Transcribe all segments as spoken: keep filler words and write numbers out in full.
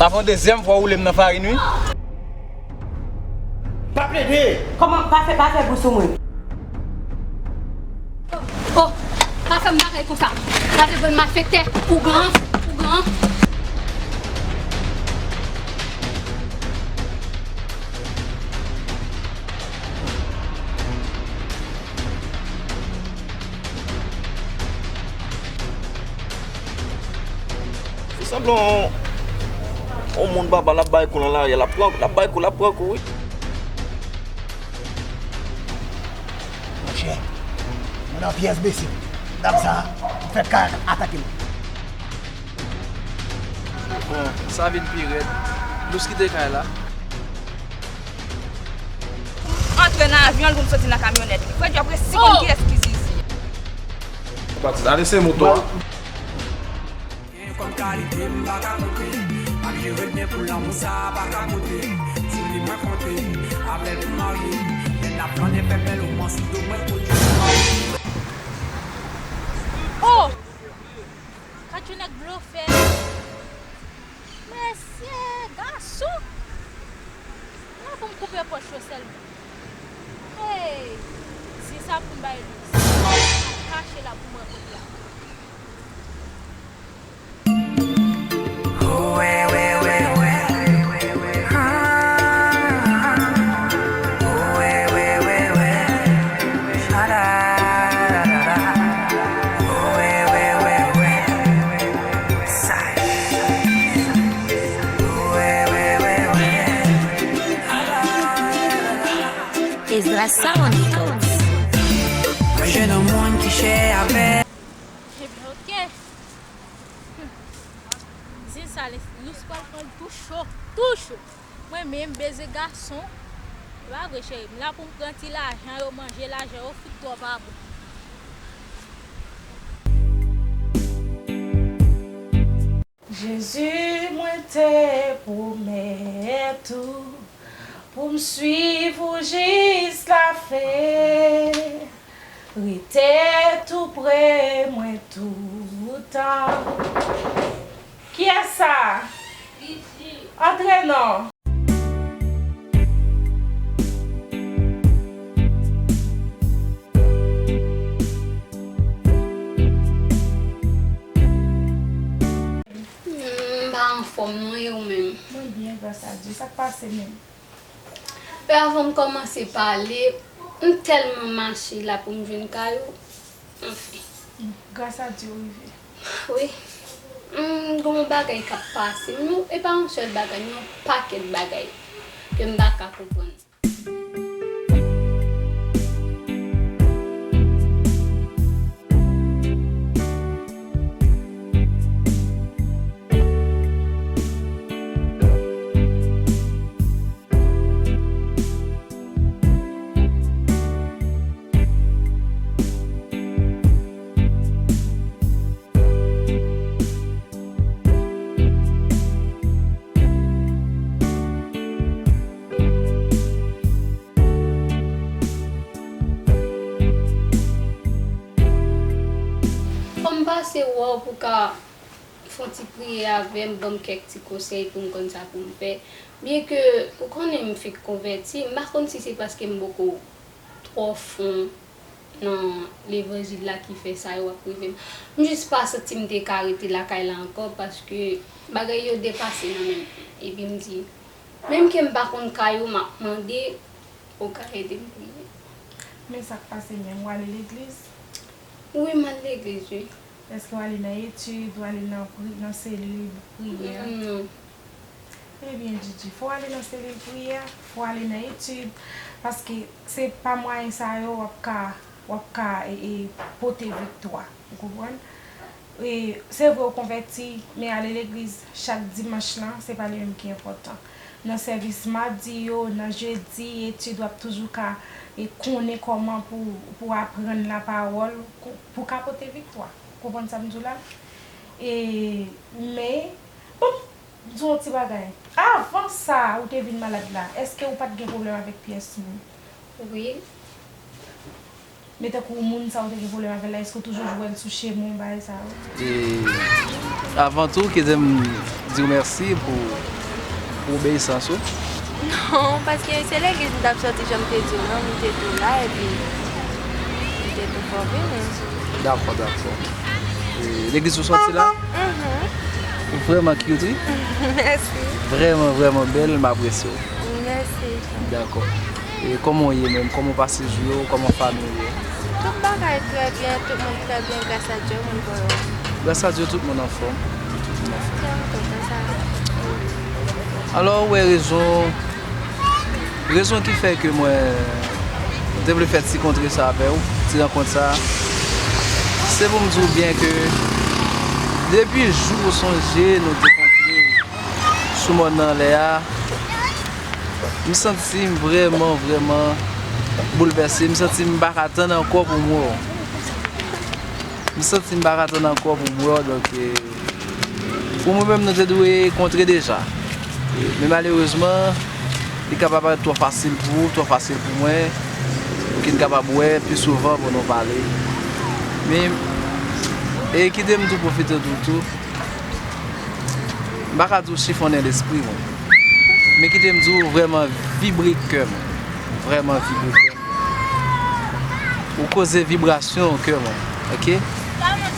Se yon dezyèm fwa w woule m nan farin, wi. Pa plede! Kòman? Pa fè, pa fè bri sou mwen. Oh, pa fè m bagay konsa. Pa vle ban m malfektè. Ougan, ougan. Ou sanble yon, yon moun baba l ap bay kou nan lari a, l ap pran, l ap bay kou, l ap pran kou, wi. Monchè, mwen nan pyès bese. Dam sa, fèk ka atake m. Bon, sa vin pi rèd. Lous kite kay la. M antre nan avyon l pou m soti nan kamyonèt li. Frè Djòb resi konn kiyès ki Zizi. Batis, ale se moto a. Gen kòm kalite m pa ka konte. M ap jere l byen pou lanmou sa a pa ka pote. Sou li mwen konte. Avè l pou marye. Lè n ap flannen fè bèl ou mwen sou do mwen pou li. Oh! Gad yon nèg blofè. Mesye, gason! M la pou m koupe pòch yo sèlman. Hey! Di sa pou m bay li. Kache la pou mwen kote a. Ezra Sound Records. Mwen jwenn yon moun ki chè avè. Ebyen, oke. Zin sa, lous pral pran l tou cho, tou cho. Mwen menm, beze gason. E pa vre, cheri. M la pou m pran ti lajan yo, manje lajan yo, fout twò pa bon. Jezi, mwen te pwomèt ou pou m swiv ou jis lafen. Rete tou pre mwen toutan. Kiyès sa? Antre non. M pa anfòm non, e ou menm? Mwen byen, gras a Dye. Sa k pase menm? Pè, avan m kòmanse pale, m tèlman mache la pou m jwenn kay ou. Anfen. Gras a Dye, w rive. Wi. M gen yon bagay k ap pase m, e pa yon sèl bagay, yon pakèt bagay ke m pa ka konprann. Fò m pase wè w pou w ka fè yon ti priyè avè m, ban m kèk ti konsèy pou m konn sa pou m fè. Byenke ou konnen m fenk konvèti, m pa konn si se paske m poko twò fon nan levanjil la ki fè sa yo ap rive m. M jis pa santi m te ka rete lakay la ankò paske bagay yo depase nan men m. Epi m di, menm ke m pa konn kay ou, m ap mande, ou ka ede m priye. Men sa k pase menm, w ale legliz? Wi, m al legliz, wi. Èske w ale nan etid, w ale nan pri-, nan selil priyè? Non. Ebyen, Djidji, fò w ale nan selil priyè, fò w ale nan etid, paske se pa mwayen sa yo w ap ka, w ap ka, e, e, pote viktwa. Ou konprann? E, se vre w konvèti, men ale legliz chak dimanch lan, se pa li menm ki enpòtan. Nan sèvis madi yo, nan jedi, etid, w ap toujou ka, e, konnen kòman pou, pou aprann lapawòl, pou, pou ka pote viktwa. Ou konprann sa m di w la? E, men, bon, di w yon ti bagay. Avan sa, ou te vin malad la, èske ou pa t gen pwoblèm avèk pyès moun? Wi. Men tankou moun sa ou te gen pwoblèm avè l la, èske ou toujou jwe l sou chemen w, bagay sa yo? E avan tou, kite m di w mèsi pou Obeyisans ou? Non, paske se legliz m t ap sòti, jan m te di w lan, m te tou la, epi m te tou fè w vini. Dakò, dakò. E, legliz ou sòti la? Mhm. Ou vrèman cute, wi. Mèsi. Vrèman, vrèman bèl, m apresye w. Mèsi. Dakò. E kòman w ye menm? Kòman w pase jou yo? Kòman fanmi w ye? Tout bagay trè byen, tout moun trè byen, gras a Dye, moun pa yo. Gras a Dye, tout moun anfòm. Tout moun anfòm. Trè kontan sa. Alò, ou wè rezon, rezon ki fè ke mwen te vle fè ti kontre sa avè w, ti rankont sa, se pou m di w byen ke depi jou ou sonje nou te kontre sou mòn nan anlè a, m santi m vrèman, vrèman boulvèse. M santi m pa ka tann ankò pou m wè w. M santi m pa ka tann ankò pou m wè w. Donk, e, pou mwen menm, nou te dwe kontre deja. E, men malerezman, li ka pa parèt twò fasil pou ou, twò fasil pou mwen, pou ki n kapab wè pi souvan pou nou pale. Men, e kite m tou pwofite di w tou, m pa ka di w chifonnen lespri mwen. Men kite m di w, ou vrèman vibre kè mwen. Vrèman vibre kè mwen. Ou koze vibrasyon kè mwen. Oke?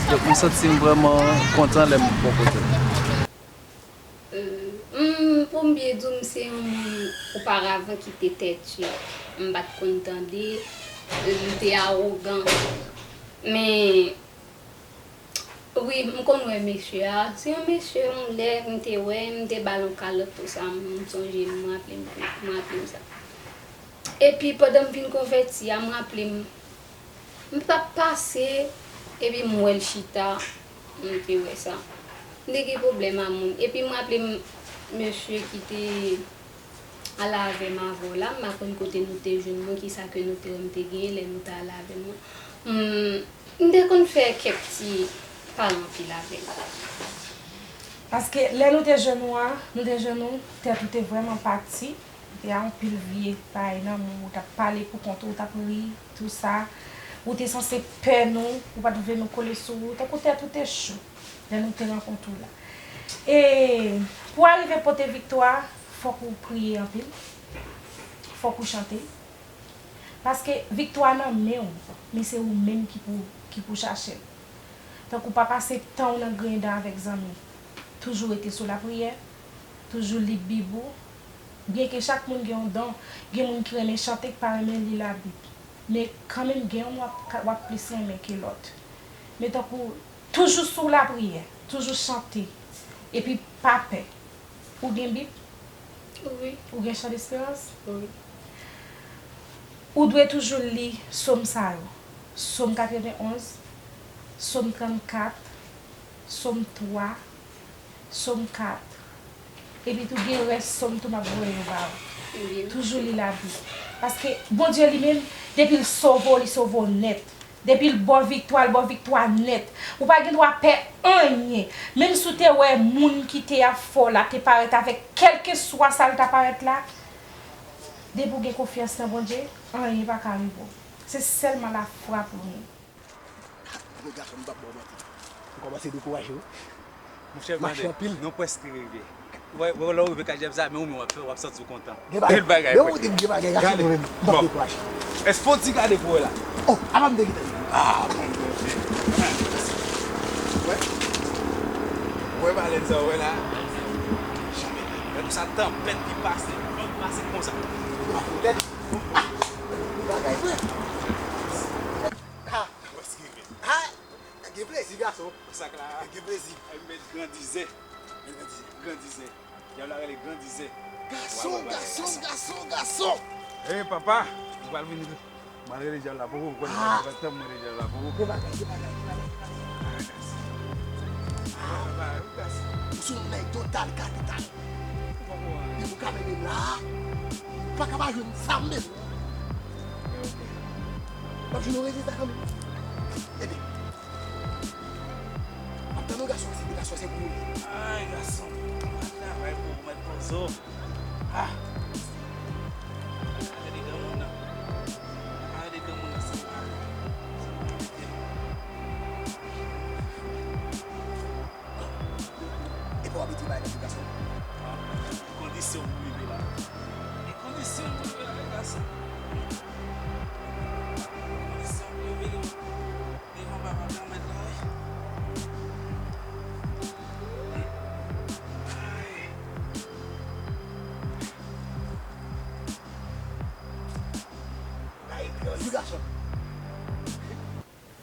Donk, m santi m vrèman kontan lè m bò kote w. Mm, pou m byen di w, m se yon moun oparavan ki te tètye. M pa t konn tande, m te awogan. Men, wi, m konn wè mesye a. Se yon mesye, yon lè m te wè, m te ba l yon kalòt tou sa, m sonje, m raple m, m raple m sa. Epi, pandan m vin konvèti a, m raple m, m t ap pase, epi m wè l chita, m te wè sa. M te gen pwoblèm a moun. Epi m raple m, mesye ki te ale avè m avè w la, m pa konn kote nou te jwenn mwen, kisa ke nou te wè m te genyen lè nou t ale avè m nan. M, m te konn fè kèk ti pale anpil avè l. Paske lè nou te jwenn ou a, nou te jwenn ou, tèt ou te vrèman pati, ou te a anpil vye bagay nan men w, ou t ap pale pou kont ou, ou t ap ri, tou sa. Ou te sanse pè nou, ou pa t vle nou kole sou ou, tankou tèt ou te cho lè nou te rankontre w la. E pou w arive pote viktwa, fòk ou priye anpil, fòk ou chante. Paske viktwa nan men w, men se ou menm ki pou, ki pou chache l. Tankou pa pase tan w nan griyen dan avèk zanmi. Toujou rete sou lapriyè, toujou li Bib ou. Byenke chak moun gen yon don, gen moun ki renmen chante, ki pa renmen li Labib. Men kanmenm gen youn w ap, w ap plis renmen ke lòt. Men tankou toujou sou lapriyè, toujou chante, epi pa pè. Ou gen Bib? Wi. Ou gen Chan Desperans? Wi. Ou dwe toujou li sòm sa yo, Sòm katrevenn onz, Sòm trannkat, Sòm twa, Sòm kat. Epi tou gen rès sòm tou m ap voye yo ba ou. Toujou li Labib. Paske Bondye li menm, depi l sove w, li sove w nèt. Depi l ba w viktwa, l ba w viktwa nèt. Ou pa gen dwa pè anyen. Menm si w te wè moun ki te ap fè w la te parèt avèk kèlkeswa sa l ta parèt la, depi w gen konfyans nan Bondye, anyen pa ka rive w. Se sèlman lafwa pou nou. Mwen gason m p ap ba w manti. M kòmanse dekouraje wi. Monchè, mache anpil. Nou prèske rive. Wè, wè, lè w rive kazyèm sa, men ou menm w ap fè, w ap santi w kontan. Gen bagay. Gen bagay. Men ou di m gen bagay, gason mwen menm, m p ap dekouraje. Èske w ti gade pou wè la? Oh, apa m te gentan. Ah, bon, bon. Wè. Wè balèn sa w wè la. Janm. Lè konsa tanpèt ki pase, van k pase konsa. Ou pa fout tèt. Gen bagay vre. Ha. Prèske rive. Ha. Gen plezi gason. Sa k la a. Gen plezi. Ay, m met grandizè. Grandizè. Dyab la rele grandizè. Gason, gason, gason, gason. Hey papa, m pral vin, m pral rele dyab la pou ou, ou konnen m pral tann m rele dyab la pou ou. Gen bagay, gen bagay, gen bagay, gen bagay. Ah, gason. Ou se yon nèg total kapital. Depi w ka mennen m la, ou pa ka pa jwenn sa m bezwen. M ap jwenn yon rezilta kanmenm. Ebyen, m ap tann ou gason, se pou gason, se pou ou li ye. Ay gason, m ap travay pou ou, mèt poze w. Ah! Gade granmoun nan. Gade granmoun nan, sa pa, sa pa mete m. Epa w abitye bay nan tou gason. Kondisyon m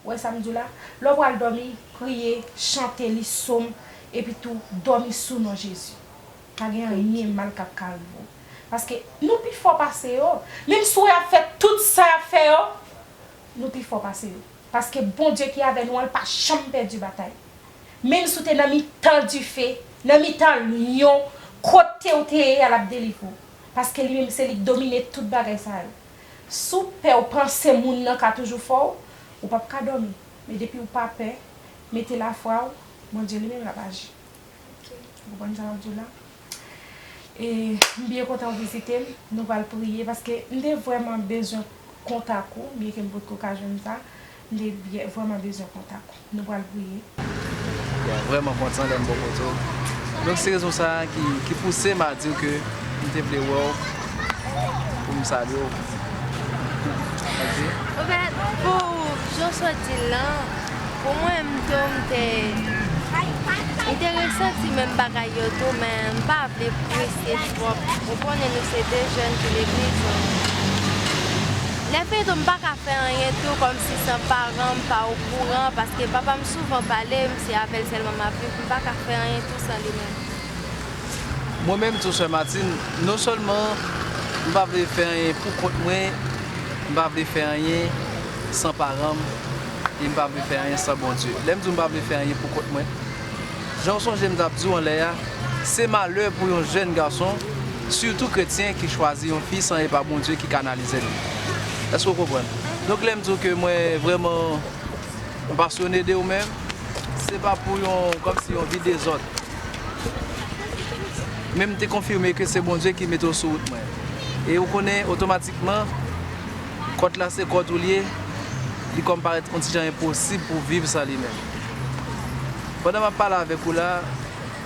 Ou wè sa m di w la? Lè w pral dòmi, priye, chante, li sòm, epi tou dòmi sou non Jezi. Pa gen anyen mal k ap ka rive w. Paske nou pi fò pase yo. Menm si w ap fè tout sa y ap fè yo, nou pi fò pase yo. Paske Bondye ki avè nou an, l pa janm pèdi batay. Menm si w te nan mitan dife, nan mitan lyon, kote w te ye a, l ap delivre w. Paske li menm se li k domine tout bagay sa yo. Si w pè, w panse moun nan ka toujou fè w, ou p ap ka dòmi. Men depi w pa pè, mete lafwa w, Bondye li menm l ap aji. Ou konprann sa m ap di w la? E m byen kontan w vizite m. Nou pral priye paske m te vrèman bezwen kontak ou, byenke m potko ka jwenn sa. M te byen, vrèman bezwen kontak ou. Nou pral priye. Mwen vrèman kontan lè m bò kote w. Donk, se rezon sa a ki, ki pouse m a di w ke m te vle wè w pou m salye w. Ok? Anfèt, pou jan w sot di l lan, pou mwen, m tou, m te, m te resanti menm bagay yo tou, men m pa vle prese twòp. Ou konnen nou se de jèn pou legliz, men lè fini tou, m pa ka fè anyen tou, kòmsi san paran m pa okouran, paske papa m souvan pale m, se avè l sèlman m ap viv, m pa ka fè anyen tou san li menm. Mwen menm tou, sè Martine, non sèlman m pa vle fè anyen pou kont mwen, m pa vle fè anyen san paran m, e m pa vle fè anyen san Bondye. Lè m di w m pa vle fè anyen pou kont mwen, jan w sonje m t ap di w anlè a, se malè pou yon jèn gason, sitou kretyen, ki chwazi yon fi san e pa Bondye ki kanalize l. Èske w konprann? Donk, lè m di w ke mwen vrèman m pasyone de ou menm, se pa pou yon, kòmsi yon vi dezòd. Men m te konfime ke se Bondye ki mete w sou wout mwen. E ou konnen, otomatikman, kòt la se kòt ou l ye, li kòm parèt yon ti jan enposib pou viv san li menm. Pandan m ap pale avèk ou la,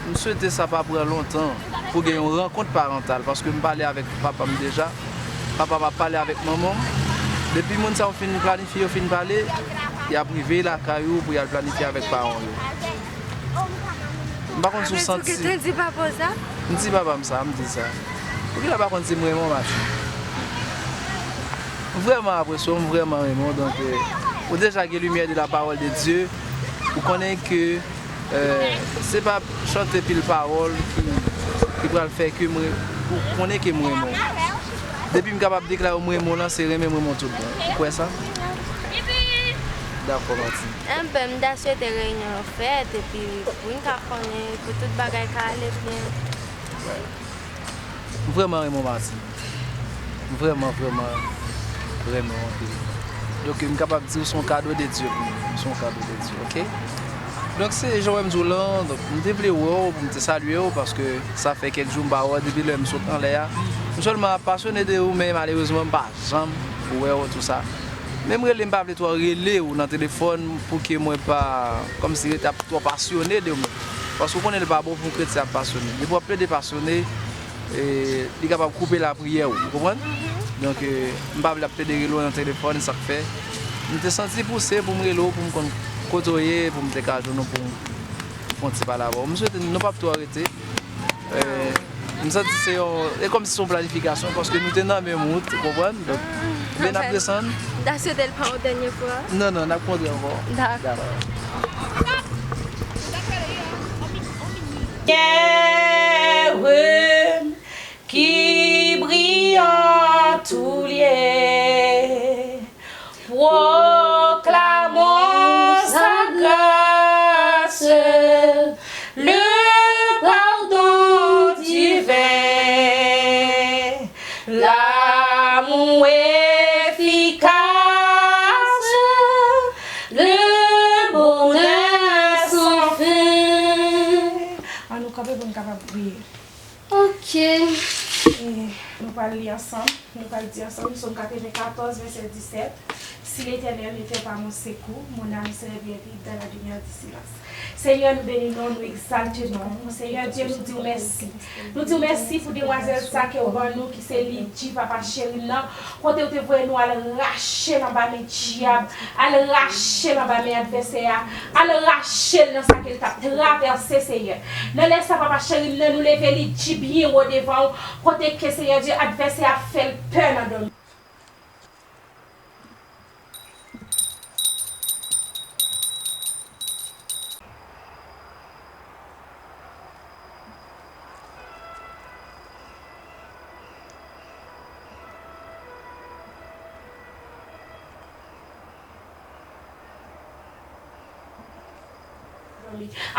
m swete sa pa pran lontan pou gen yon rankont parantal, paske m pale avèk papa m deja. Papa m ap pale avèk manman m. Depi moun sa yo fin planifye, yo fin pale, y ap rive lakay ou pou y al planifye avèk paran w yo. M pa konn si w santi. Gentan di papa w sa? M di papa m sa, m di sa. Poukisa w pa konn si m renmen w, Martine? M vrèman apresye w, m vrèman renmen w. Donk, euh, ou deja gen limyè de la parole de Dieu. Ou konnen ke, euh, se pa chante pil pawòl ki, ki pral fè ke m re-, ou konnen ke m renmen w. Depi m kapab deklare w m renmen w lan, se renmen m renmen w tout bon. Ou kwè sa? Dakò, Martine. Enben, m ta swete reyinyon an fèt, epi pou n ka konnen, pou tout bagay ka ale byen. M vrèman renmen w, Martine. M vrèman, vrèman renmen w anpil. Donk, m kapab di w se yon kado de Dye pou mwen. Se yon kado de Dye, oke? Donk, se jan w wè m di w lan, donk, m te vle wè w, pou m te salye w, paske sa fè kèk jou m pa wè w depi lè m sot anlè a. M sèlman ap pasyone de ou, men malerezman, m pa janm wè w, tou sa. Men m rele, m pa vle twò rele w nan telefòn pou ke mwen pa, kòmsi rete ap twò pasyone de ou menm. Paske w konnen l pa bon pou yon kretyen ap pasyone. Depi w ap plede pasyone, e, li kapab koupe lapriyè w, ou konprann? Donk, e, m pa vle ap plede rele w nan telefòn, sa k fè m te santi pouse pou m rele w, pou m konn kote w ye, pou m te ka jwenn ou pou m fè yon ti pale avè w. M swete nou p ap twò rete. E, m santi se yon, e kòmsi se yon planifikasyon, paske nou te nan menm wout, ou konprann? Donk, men n ap desann. M ta swete l pa yon dènye fwa. Non, non, n ap kontre ankò. Dakò. Lumière qui brille en tous lieux, proclamons sa grâce, le pardon divin, l'amour efficace, le bonheur sans fin. Ann nou kanpe pou n kapab priye. Ok. E nou pral li ansanm, nou pral di ansanm, Sòm katrevenkatòz, vèsè disèt. Si l'Éternel n'était pas mon secours, mon âme serait bien vite dans la demeure du silence. Senyè, nou beni non w, nou egzalte non w. Senyè Dye, nou di w mèsi. Nou di w mèsi pou demwazèl sa ke w ban nou, ki se Lidji, papa cheri m nan. Kote w te voye nou al rache l anba men dyab, al rache l anba men advèsè a, al rache l nan sa ke l t ap travèse, Senyè. Nan lè sa, papa cheri m nan, nou leve Lidji byen wo devan w, kote ke, Senyè Dye, advèsè a ap fè l pè nan dòmi.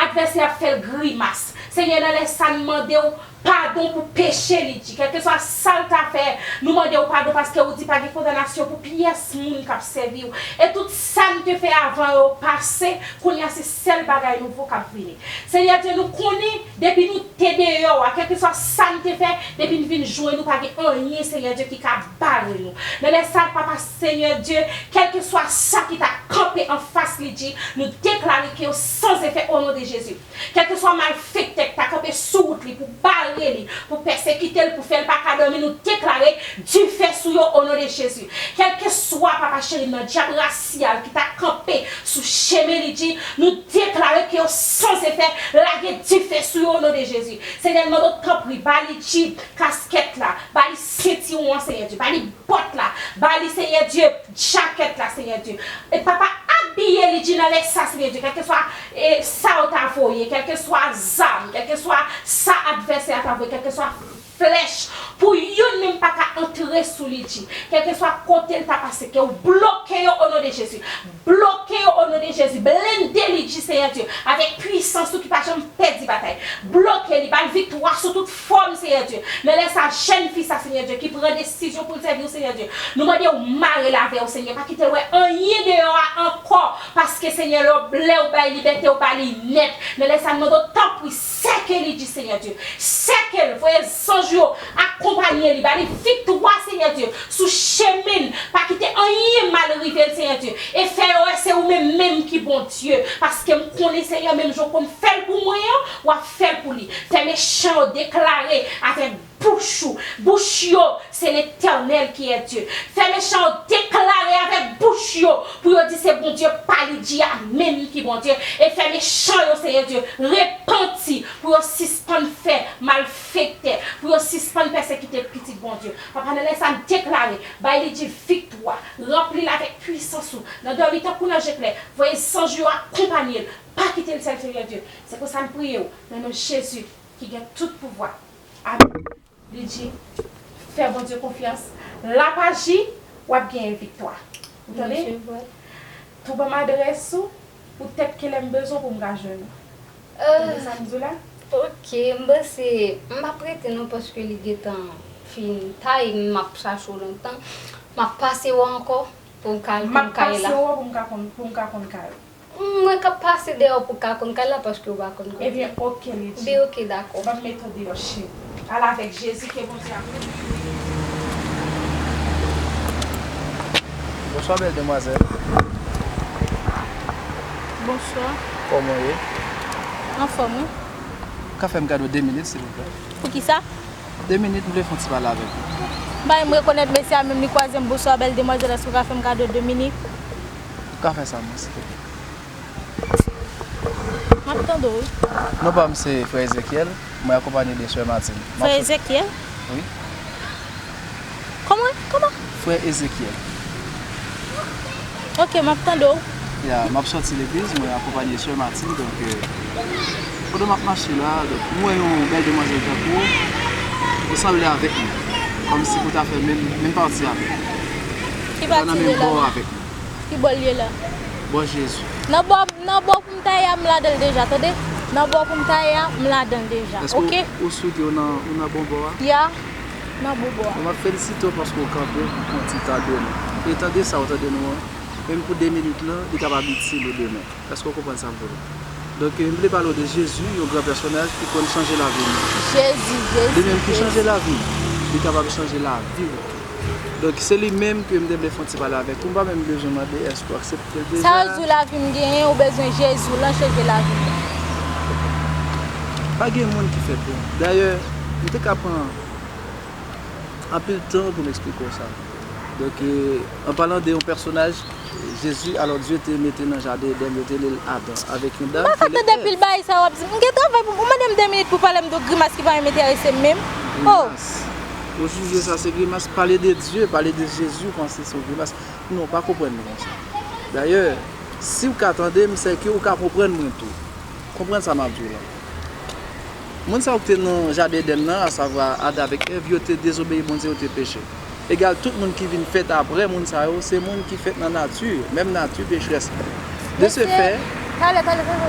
Advèsè a ap fè l grimas. Senyè, nan lè sa, n mande w padon pou peche li di. Kèlkeswa sa l ta fè, nou mande w padon paske ou di pa gen kondanasyon pou pyès moun k ap sèvi w. E tout sa n te fè avan yo pase, kounye a se sèl bagay nouvo k ap vini. Senyè Dye, nou konnen depi nou te deyò a, kèlkeswa sa n te fè, depi n vin jwenn ou, pa gen anyen, Senyè Dye, ki ka bare nou. Nan lè sa, Papa Senyè Dye, kèlkeswa sa ki ta kanpe anfas li di, nou deklare ke yo san efè o non de Jezi. Kèlkeswa malfektè ki ta kanpe sou wout li pou bare li, pou pèsekite l, pou fè l pa ka dòmi, nou deklare dife sou yo o non de Jezi. Kèlkeswa, Papa cheri, nan dyab rasyal ki ta kanpe sou chemen li di, nou deklare ke yo san efè, lage dife sou yo o non de Jezi. Senyè, n mande w tanpri, ba li djib, kaskèt la, ba li sentiwon an, Senyè Dye, ba li bòt la, ba li, Senyè Dye, jakèt la, Senyè Dye. E Papa, abiye li di nan lè sa, Senyè Dye, kèlkeswa e sa yo ta voye, kèlkeswa zam, kèlkeswa sa advèsè a ta voye, kèlkeswa flèch, pou youn menm pa ka antre sou li di, kèlkeswa kote l ta pase, ke w bloke yo o non de Jezi. Bloke yo o non de Jezi. Blende li di, Senyè Dye, avèk pwisans ou ki pa janm pèdi batay. Bloke li, ba l viktwa sou tout fòm, Senyè Dye. Nan lè sa, jèn fi sa, Senyè Dye, ki pran desizyon pou l sèvi w, Senyè Dye, nou mande w mare l avè w, Senyè. Pa kite l wè anyen deyò a ankò, paske, Senyè, lè w, lè w bay libète, w ba li nèt. Nan lè sa, nou mande w, tanpri, sèke li di, Senyè Dye. Sèke l, voye zanj yo akonpanye li, ba li viktwa, Senyè Dye, sou chemen l. Pa kite anyen mal rive l, Senyè Dye. E fè yo wè se ou menm menm ki Bondye. Paske m konnen, Senyè, menm jan w konn fè l pou mwen an, w ap fè l pou li. Fè mechan yo deklare avèk bouch ou, bouch yo, se Letènèl ki è Dye. Fè mechan yo deklare avèk bouch yo, pou yo di se Bondye pa li di a menm ki Bondye. E fè mechan yo, Senyè Dye, repanti, pou yo sispann fè malfektè, pou yo sispann pèsekite pitit Bondye. Papa, nan lè sa, n deklare, bay li di viktwa, ranpli l avèk pwisans ou, nan dòmi tankou nan je klè, voye zanj yo akonpanye l, pa kite l sèl, Senyè Dye. Se konsa n priye w, nan non Jezi, ki gen tout pouvwa. Amèn. Li di, fè Bondye konfyans, l ap aji, w ap genyen viktwa. Ou tande? Tou ban m adrès ou, poutèt ke lè m bezwen pou m ka jwenn ou. Tande sa m di w la? Ok, m panse m p ap rete non, paske li gentan fin ta e m ap chache w lontan. M ap pase w ankò pou m ka al konn kay la. M ap pase w pou m ka konn, pou m ka konn kay ou. Mwen k ap pase dèyè w pou ka konn kay la paske w pa konn kote. Ebyen, oke, li di. Ebyen, oke, dakò. Ban m mete w deyò, cheri. Al avèk Jezi, ke Bondye ap beni w. Bonswa, bèl demwazèl. Bonswa. Kòman w ye? Anfòm, wi. Ou ka fè m kado de minit, silvouplè? Poukisa? De minit, m vle fè yon ti pale avèk ou. M pa menm rekonèt mesye a, menm li kwaze m, bonswa, bèl demwazèl, èske w ka fè m kado de minit? Ou ka fè sa, mwen, silvouplè. M ap tande w, wi. Non pa m se frè Ezekiel, mwen akonpanye de sè Martine. Frè Ezekiel? Wi. Kòman? Kòman? Frè Ezekiel. Ok, m ap tande w. Ya, m ap sòti legliz, mwen akonpanye sè Martine, donk, euh, pandan m ap mache la, donk, m wè yon bèl demwazèl tankou w, ou sanble avèk mwen, kòmsi pou ta fè menm, menm pati avè m. Ki pati de la? Ou nan menm bò avèk mwen. Ki bò l ye la? Bò Jezi. Nan bò, nan bò pou m ta ye a, m ladan l deja, tande? Nan bò pou m ta ye a, m ladan l deja, oke? Èske ou, ou swete ou nan, ou nan bon bò a? Ya, nan bon bò a. Bon, m ap felisite w paske w kanpe pou pran ti tan demen. E tande sa, ou tande nou an? Menm pou de minit lan, li kapab itil ou demen. Èske w konprann sa m vle di? Donk, m vle pale w de Jezi, yon gran pèsonaj ki konn chanje lavi moun. Jezi, Jezi, Jezi. Li menm ki chanje lavi m, li kapab chanje lavi w tou. Donk, se li menm ke m te vle fè yon ti pale avèk ou. M pa menm bezwen mande èske w aksepte l deja. Sa w di w lavi m genyen, ou bezwen Jezi w lan chanje lavi m. Pa gen moun ki fèt bon. Dayè, m te ka pran anpil tan pou m eksplike w sa. Donk, euh, an palan de yon pèsonaj, Jezi, alò, Dye te mete nan jaden Edenn, yo te rele l Adan, avèk yon dam ki rele Èv. M pa ka tande pil bagay sa w ap di. M gen travay pou m. Ou mande m de minit pou pale m de yon grimas ki pa menm enterese m menm. Oh! Grimas. Ou jije sa se grimas? Pale de Dye, pale de Jezi, ou panse se yon grimas? Non, w pa konprann mwen konsa. Dayè, si w ka tande m, sèke w ka konprann mwen tou. Konprann sa m ap di w la. Moun sa yo ki te nan jaden Edenn nan, asavwa Adan avèk Èv, yo te dezobeyi Bondye, yo te peche. Egal, tout moun ki vin fèt apre moun sa yo, se moun ki fèt nan nati, menm nati pechrès la. De se fè, talè, talè, talè.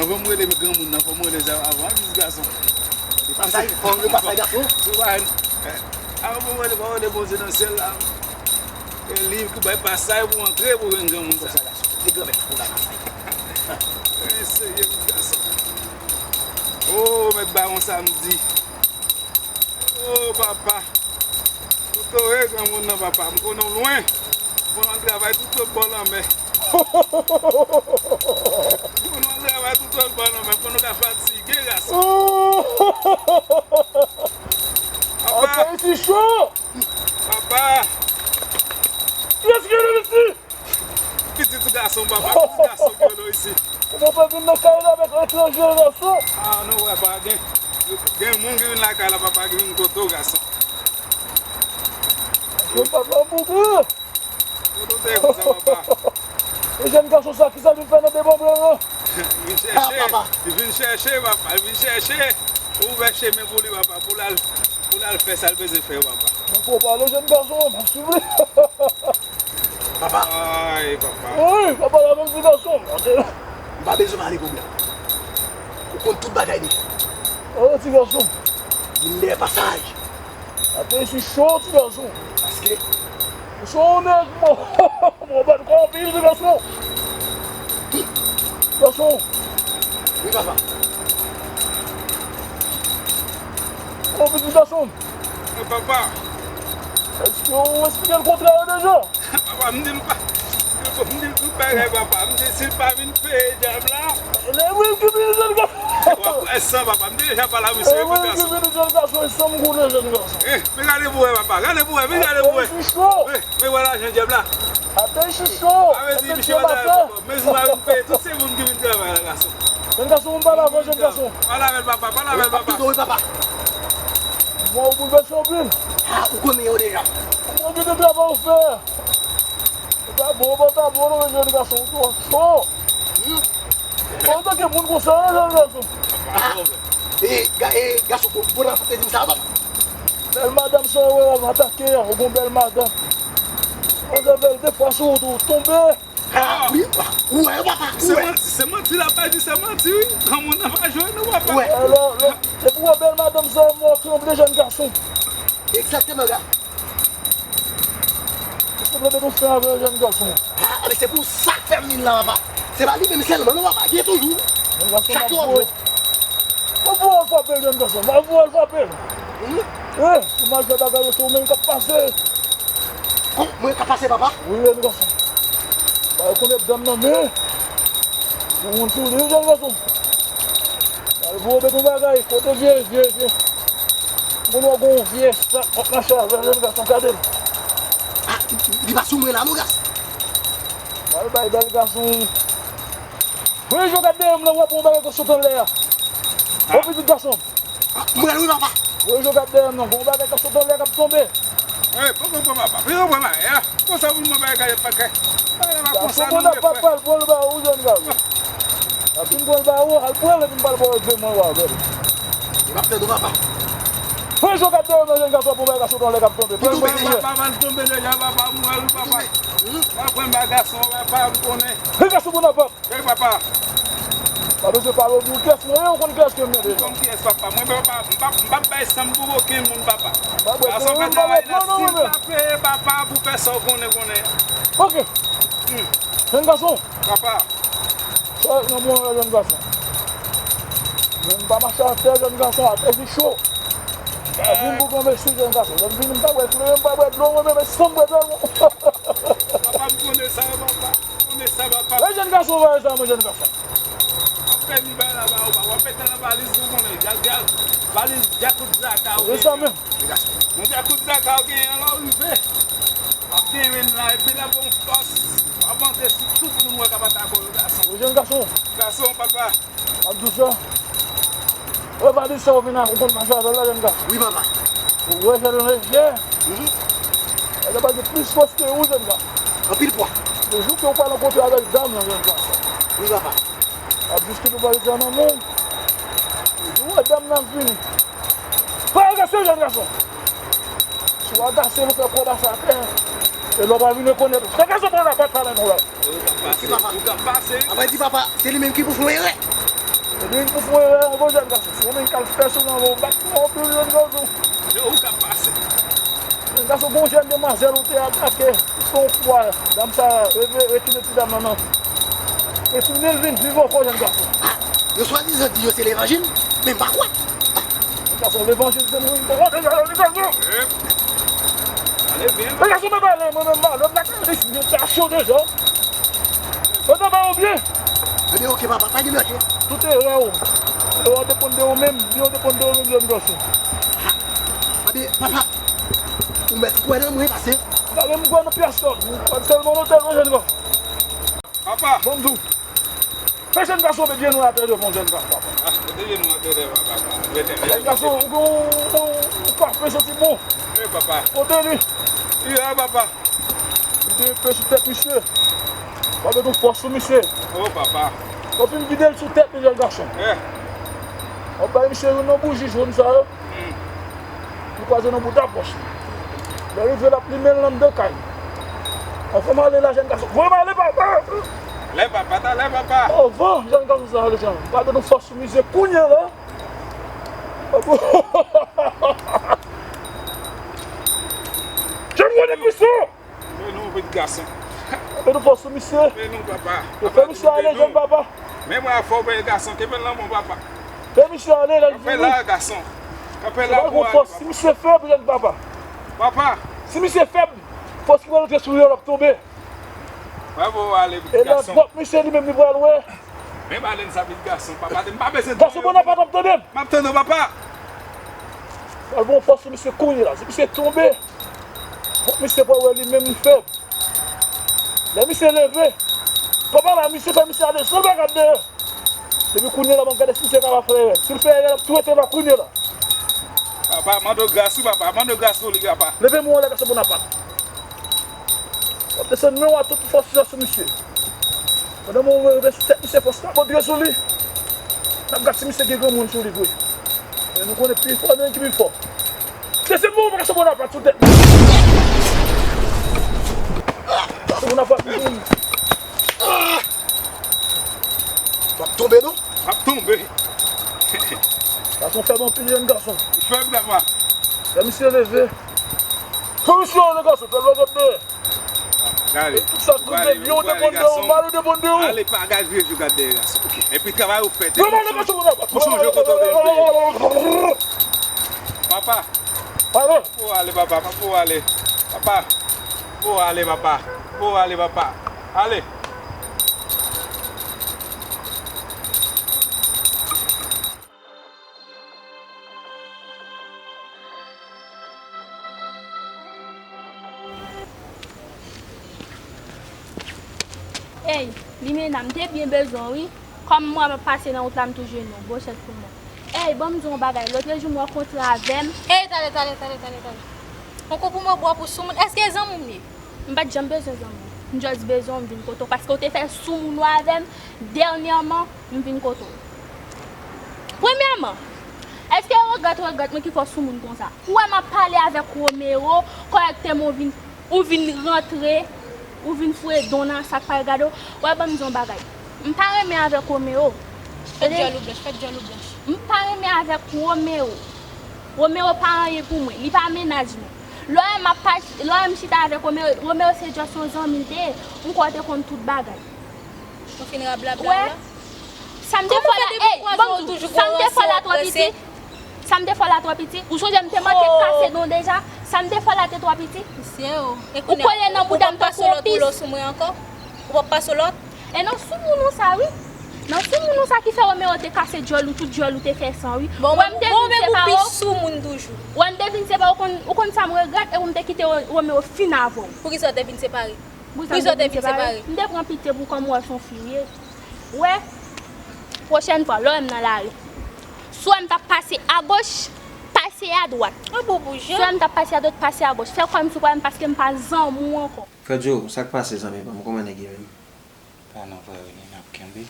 anvan m rele granmoun nan, fò m rele sa avan, wi, ti gason. Pasaj, fò m rele pasaj gason. Ou pa, eh, avan m rele, fò m rele Bondye nan syèl la. E li ki bay pasaj pou antre pou jwenn granmoun sa. Di granmèt la pou bay pasaj. Eh, serye, ti gason. Oh, mèt bawon samdi. Oh, papa. Toto, e granmoun nan, papa, m konnen w lwen. M konnen w al travay tout lòt bò lanmè. M konnen w al travay tout lòt bò lanmè. M konnen w ka fatige, gason. Papa. Atè isi cho. Papa. Kiyès ki rele isi? Pitit gason, papa, pitit gason ki rele w isi. Ou poko vin nan kay la avèk etranje, gason? Ah, non, wè, pa gen. Gen moun ki vin lakay la, papa, ki vin kote w, gason. Yo, papa, bougre. Yo, nou te konsa, papa. E jèn gason sa, kisa l vin fè nan demanbre la? Vin chèche. Ah, papa. Li vin chèche, papa. Li vin chèche. Ouvè chemen pou li, papa. Pou l al, pou l al fè sa l bezwen fè, papa. Mwen, fò pale, jèn gason, pa sivle. Papa. Ay, papa. Wi, papa, la menm ti gason. M pa bezwen pale pwoblèm. Ou konn tout bagay deja. Oh, ti gason. Vin dèyè pasaj. Atè isi cho, ti gason. Paske. Ou se yon nèg, mwen. Mwen bat kò anpil, ti gason. Gason. Wi, papa. Oh, pitit gason. Wi, papa. Èske ou eksplike l kontrè a deja? Papa, m di l pa. M di l tout bagay, papa. M di si l pa vin peye djab la. E mwen ki vini jèn gason. W ap wè san, papa. M te deja pale a misye, e mwen ki vini jèn gason, e san m konnen jèn gason. Eh, men gade pou wè, papa. Gade pou wè, men gade pou wè. Atè isi cho. Eh, men wè lajan djab la. Atè isi cho. Sa vle di misye pa travay pou kòb. Men si w pa vin peye, tout se moun ki vin travay la, gason. Jèn gason, m pale avè w, jèn gason. Pale avè l, papa. Pale avè l, papa. Wi, papa. Mwen, ou boulvèse anpil. Ah, ou konnen yo deja. Mwen gen de travay ou fè. Ou pa bon, ou pa ta bon, non, jèn gason, ou twò cho. Hmm. Ou antanke moun konsa, non, jèn gason. Ah. E, ga-, e, gason, pou, pou nan fè di m sa, papa. Bèl madanm sa, wè, w ap atake, ou gon bèl madanm. Ou fè bèl de fwa sou wout, ou tonbe. Ah, wi, ou wè, papa, ou wè. Se manti, se manti, l ap bay di se manti, wi. Granmoun nan pa jwe, non, papa. Ou wè. Alò, lè, depi w wè bèl madanm sa, mò tranble, jèn gason. Egzakteman, ga. Ou sanble mete yon fen avè jèn gason. Ah, men se pou sa k fè m vin la, papa. Se pa li menm sèlman, non, papa. Gen toujou. Jèn gason, chak moun. M ap voye w al frape l, jèn gason. M ap voye w al frape l. Hmm? Eh, si m al fè bagay yo, se ou menm k ap pase. Kon, mwen k ap pase, papa? Wi, jèn gason. Ba yo konn dam nan, men. Yon moun sou li, jèn gason. Al voye w met yon bagay, kote vye, vye, vye. Moun wè gon vye sak k ap mache avè l, jèn gason, gade l. Ah, li pa sou mwen la, non, gason. Al bay bèl gason. Voye je w gad dèyè m nan, w ap wè yon bagay k ap sot anlè a. Yon pitit gason. Ah, mwen, wi, papa. Voye je w gad dèyè m nan, gon bagay k ap sot anlè k ap tonbe. Eh, poko pran papa, poko pran bagay a. Konsa pou mwen bagay gade pa kay. Bagay la pa konsa non, frè. Pral pran l ba ou, jèn gason. Apre m pran l ba ou, al pran l epi m pral ba w egzèmen w avè l. Li p ap tande w, papa. Voye je w gad dèyè m nan, jèn gason, pou bagay ka sot anlè k ap tonbe. Pran l ba ou. Papa, papa, m tonbe deja, papa, m wè l, papa. Papa, pran bagay sa, papa, m konnen. Jèn gason, bon nan pap. Ey, papa. Pa bezwen pale w di w kiyès mwen ye, ou konn kiyès ke m ye deja. Ou konn kiyès, papa. Mwen, papa, m p ap, m p ap bay san m pou okenn moun, papa. Gason fè travay la, si l pa peye, papa, pou fè sa w konnen, konnen. Ok. Hmm. Jèn gason. Papa. Sa nan mwen, jèn gason. Men m pa mache atè, jèn gason, atè vin cho. Vin pou granmesi, jèn gason. Lè m vini, m pa bwè kleren, m pa bwè dlo, mwen menm, e san m bwè sèlman. Papa, m Sa yo, papa. Konnen sa, papa. Wi, jèn gason, va sa, mon jèn gason. Ap fè mi bay la ba ou, papa. W ap mete nan valiz ou konnen. Dyak, dyak. Valiz dyak kout zaka ou. Wi, sa menm. Nan dyak kout zaka ou genyen an la, ou rive. W ap genyen menm la, epi l ap bon fòs. W ap antre sou tout moun wè k ap atake w yo, gason. Wi, jèn gason. Gason, papa. Ap di sa. Ou pa di sa ou vin ak ou konn mache avè l la, jèn gason. Wi, papa. Ou wè sa nan lejè. Mhm. Sa pa gen plis fòs ke ou, jèn gason. Anpil pwa. Le jou ke ou pa rankontre avèk dam nan, jèn gason. Wi, papa. Ap diskite ou pa di sa nan men. Ou wè dam nan vini. Fè atansion, jèn gason. Si w agase, nou fè kò w pase atè. E lè w pa vin rekonèt ou. Jèn gason, pran lapat pale nou la. Ou k ap pase, ou k ap pase. Apre di papa, se li menm ki pou fè yon erè. Se li menm pou fè yon erè, yon bon jèn gason. Se ou menm k al fè sou nan yon bat pou yon pil jèn gason. Yo, ou k ap pase. Jèn gason, gon jèn demwazèl ou te atake. Ou fè yon kou a, dam sa, reve, retounen ti dam nan, nan. Retounen l vin viv ankò, jèn gason. Ah, yo swadizan di yo se levanjil, men m pa kwè. Jèn gason, levanjil se moun. Ale byen. Jèn gason, mwen pale, mwen menm, mwen menm, lakay li, yo te acho deja. Mwen te ba yo byen. Ebyen, oke, papa, pa gen danje. Tout erè w, erè w depann de ou menm, byen w depann de ou menm, jèn gason. Ebyen, papa, ou mèt kwè nan mwen, pase. Gade m kwè nan pyès la. Ou pa sèlman lotèl, non, jèn gason. Papa. Bon, m di w. Fè jèn gason mete jenou atè devan jèn gason, papa. Ah, mete jenou atè devan, papa. Jèn gason, ou, ou, ou, ou kwape soti bon. Wi, papa. Kote li? Li la, papa. Vide enpe sou tèt misye. W ap mete yon fòs sou misye. Oh, papa. Lè w fin vide l sou tèt li, jèn gason. Eh. W ap bay misye youn nan bouji jòn sa yo. Hmm. Li kwaze nan bout apwòch li. Lè rive l ap limen l anndan kay. Anvan m ale la, jèn gason. Voye m ale, papa. Lè papa, talè papa. Anvan jèn gason sa ale, jèn. W ap mete yon fòs sou misye kounye a la. Jèn gwo de pwisan! Men non, pitit gason. Men nou fò sou misye. Men non, papa. Yo fè misye ale, jèn papa. Men mwen a fò, bèl gason, kenbe l nan men w, papa. Fè misye ale, lè l vini. Kanpe la, gason. Kanpe la pou ale, papa. Si misye fèb, jèn papa. Papa. Si misye fèb, fòs ki pral antre sou li, l ap tonbe. Bravo, ale, pitit gason. E lè dwòt misye li menm li pral wè. Men balen sa, pitit gason. Papa, m pa bezwen tande. Gason Bonapat, w ap tande m? M ap tande w, papa. Pral bon fòs sou misye kounye la. Si misye tonbe, fòk misye pral wè li menm li fèb. Lè misye leve, papa la, misye fè misye ale san bagad dèyè. Depi kounye la, m ap gade si misye kapab fè erè. Si l fè erè, l ap tou rete la kounye la. Papa, mande w gras wi, papa. Mande w gras pou li, papa. Leve men w anlè, gason Bonapat. W ap desann men w a tout fòs la sou misye. Pandan mwen rive sou tèt misye, fòs la ap antre sou li. N ap gad si misye gen granmoun sou li vre. Men nou konnen pi fò, men ki pi fò. Desann men w, gason Bonapat, sou tèt. Gason Bonapat, m ap tonbe, non? M ap tonbe. Gason fèb anpil, jèn gason. Fèb, papa. Lè misye leve. Fè misye ale, gason, fè l wè gade. Gade. Tout sa k rive, byen w depann de ou, mal ou depann de ou. Ale, pa gade vye jou, gade dèyè, gason. Epi travay ou fè, depi ou chonje kote w te rive. Papa. Ale. Pou ale, papa, pou ale. Papa. Pou ale, papa. Pou ale, papa. Ale. Ey, Limena, m te byen bezwen w, wi. Kòm mwen ap pase nan wout la, m tou jwenn ou. Bon chèt pou mwen. Ey, ban m di w yon bagay. Lòt jou, m rankontre avè m. Ey, talè, talè, talè, talè, talè. Yon kou pou mwen bwè pou soumoun. Èske e zanmi m li ye? M pa t janm bezwen zanmi w. M just bezwen w, m vin kote w. Paske w te fè soumoun ou avè m. Dènyèman, m vin kote w. Premyèman, èske regrèt, regrèt mwen ki fè w soumoun konsa? Ou wè m ap pale avèk Romero, kòrèkteman ou vin, ou vin rantre, ou vin foure don nan sa k pa regade w. Wè, ban m di w yon bagay. M pa renmen avèk Romero. Fè dyòl ou blanch, fè dyòl ou blanch. M pa renmen avèk Romero. Romero pa anyen pou mwen. Li pa mennaj mwen. Lè w wè m ap pa, lè w wè m chita avèk Romero, Romero se just yon zanmi l te ye. M kwè w te konn tout bagay. Ou fin rablabla w la? Sa m te fè w la, ey, ban m di w, sa m te fè w la twò piti. Sa m te fè w la twò piti. Ou sonje m te manke kase don deja? Sa M te fè la te twa piti. Mesye o. E ou konnen kole nan bouda m tankou yon pis. Ou p ap pase lòt woulo sou mwen ankò? Ou p ap pase lòt? E nan soumoun ou sa wi. Nan soumoun ou sa ki fè Romeo te kase djòl ou, tout djòl ou te fè san wi. Bon, ou wè m te vin separe w. Ou pis soumoun toujou. Ou wè m te vin separe w, ou konn, ou konn sa m regrèt e ou m te kite Romeo fin avè w. Poukisa w te vin separe? Poukisa w te vin separe? M te pran pitye pou kòm wè son fi w ye. Wè, pwochèn fwa, lè w wè m nan lari. Si w wè m t ap pase agoch, pase adwat. An bon bouje. Si w wè m t ap pase adwat, pase agoch. Fè kòmsi w pa wè m paske m pa zanmi w ankò. Frè Djo, sa k pase zanmi pa m? Kòman nèg ye menm? Pa non frè Willy, n ap kenbe.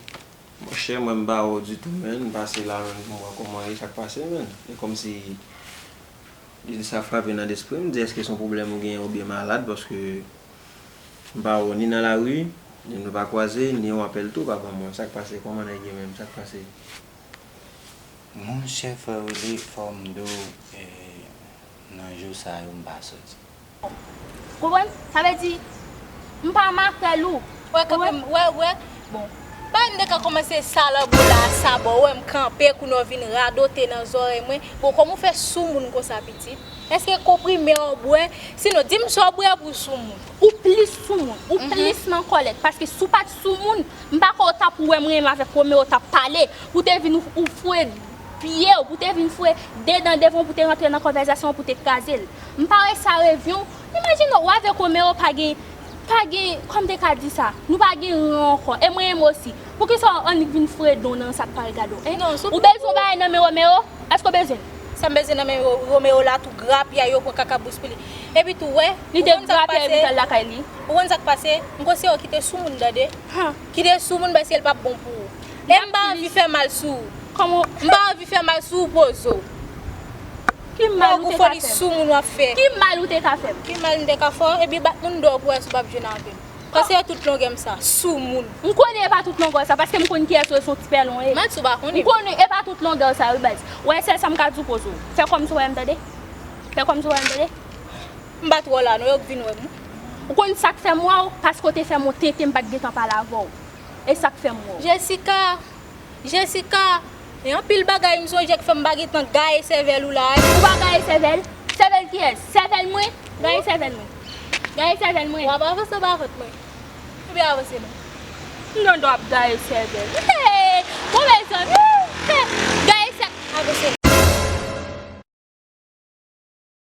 Monchè, mwen m pa wè w ditou menm, m pase la menm pou m wè kòman w ye, sa k pase menm? E kòmsi li sa frape nan lespri m, m di èske se yon pwoblèm ou genyen oubyen malad, paske m pa wè w ni nan lari, ni nou pa kwaze, ni yon apèl tou w pa ban mwen. Sa k pase? Kòman nèg ye menm? Sa k pase? Monchè frè Willy, fò m di w, e, nan jou sa yo m pa soti. Konprann? Sa vle di, m pa makrèl ou. Wè kanpe m, wè, wè. Bon. Bagay m te ka kòmanse sa lanbo la, sa bò, wè m kanpe, kounye w vin radote nan zòrèy mwen. Bon, kòman w fè soumoun konsa, pitit? Èske konprime w bwè? Sinon, di m sa w bwè pou w soumoun. Ou plis soumoun, ou plis nan kòlèt. Paske si w pa t soumoun, m pa kwè w t ap wè m renmen avèk Romeo t ap pale. Pou te vin ou, ou foure pye w, pou te vin foure de dan devan w, pou te rantre nan konvèsasyon an, pou te kraze l. M pa wè sa revyen w. Imajine w avèk Romeo pa gen, pa gen, kòman m te ka di sa? Nou pa gen ran ankò. E mwen menm osi. Poukisa w annik vin foure dan w nan sa k pa regade w, en? Ou bezwen yon bagay nan men Romeo? Èske w bezwen l? Sa m bezwen nan men Ro-, Romeo la tou grapyay yo pran kaka bous pou li. Epi tou, wè, li te grapyay pou l al lakay li. Ou konn sa k pase? M kwè se yo ki te soumoun, tande. Ki te soumoun, paske l p ap bon pou ou. E m pa anvi fè mal sou ou. Kòman? M pa anvi fè mal sou ou, poze w. Ki mal ou te ka fè m? Foli soumoun w ap fè. Ki mal ou te ka fè m? Ki mal m te ka fè w? Epi bat moun dèyè w pou wè si w p ap jwenn avè m. Paske e tout longè m sa, soumoun. M konnen e pa tout longè w sa, paske m konn kiyès ou ye, se yon ti pèlen w ye. Mèt ou pa konnen. M konnen e pa tout longè w sa, wi, baz. Ou wè, sèl sa m ka di w, poze w. Fè kòmsi w wè m, tande. Fè kòmsi w wè m, tande. M pa twò la, non, yo k vin wè m. Ou konn sa k fè m wè w? Paske w te fè m yon tenten, m pa t gentan pale avè w. E sa k fè m wè w. Jessica! Jessica, e anpil bagay m sonje k fè m pa gentan gaye sèvèl ou la. Ou pa gaye sèvèl? Sèvèl kiyès? Sèvèl mwen? Gaye sèvèl mwen. Gaye sèvèl mwen. W ap avanse pa vant mwen. Ebyen avanse non. M tande w ap gaye sèvèl. Hey! Bon, mezanmi!